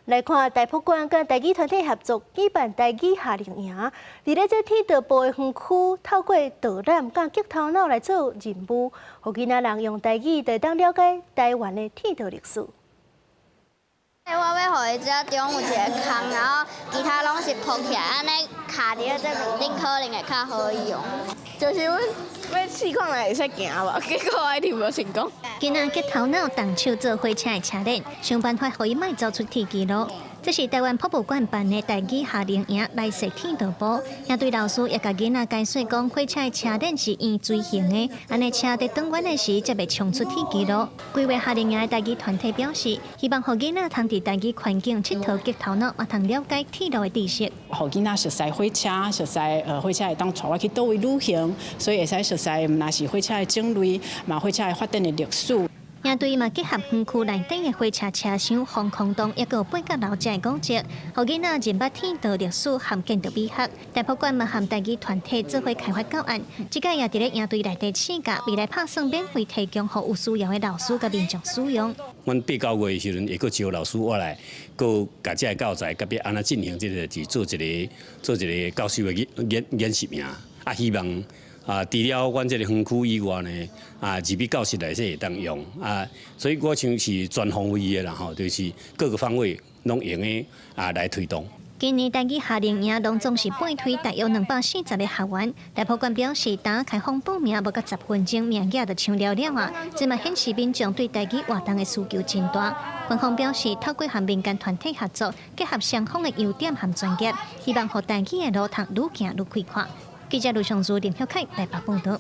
來看台博館佮台語團體合作舉辦台語夏令營，佇咧這鐵道部的園區，透過導覽佮激頭腦來做任務，予囡仔人用台語就會當了解台灣的鐵道歷史。我欲予伊知影中有一个空，然後其他攏是浮起來，按呢卡佇咧這面頂可能會較好用。就是阮欲試看覓會使行無，結果一定無成功。囡仔激頭腦動手做火車的車鏈，想辦法予伊莫走出鐵枝路。這是台灣博物館辦的台語夏令營來踅鐵道部，營隊老師也共囡仔解說講，火車的車鏈是圓錐形的，按呢車佇轉彎的時才袂衝出鐵枝路。規劃夏令營的台語團體表示，希望予囡仔通佇台語環境𨑨迌激頭腦，嘛通了解鐵路的知識。予囡仔熟悉火車，熟悉火車會當帶我去佗位旅行，所以會使熟悉毋但是火車的種類，嘛火車的發展的歷史。營隊嘛結合園區內底的火車車廂、防空洞，抑閣有八角樓遮的古蹟，予囡仔認捌鐵道歷史和建築美學。台博館嘛和台語團體做伙開發教案，這擺也佇咧營隊內底試教，未來拍算免費提供予有需要的老師佮民眾使用。阮八九月的時陣會閣招老師過來，閣共這个教材，佮欲按怎進行這個是做一個教授的演習營，啊，希望。啊，除了阮這个園區以外呢，啊，入去教室內底會當用啊，所以我想是全方位的啦吼，就是各個方位攏會用的啊來推動。今年台語夏令營攏總是半推大約240個學員。台博館表示，當開放報名無到10分鐘，名額就搶了了啊！這嘛顯示民眾對台語活動的需求真大。官方表示，透過和民間團體合作，結合雙方的優點和專業，希望予台語的路通愈行愈開闊。記者盧尚祖、林曉凱台北報道。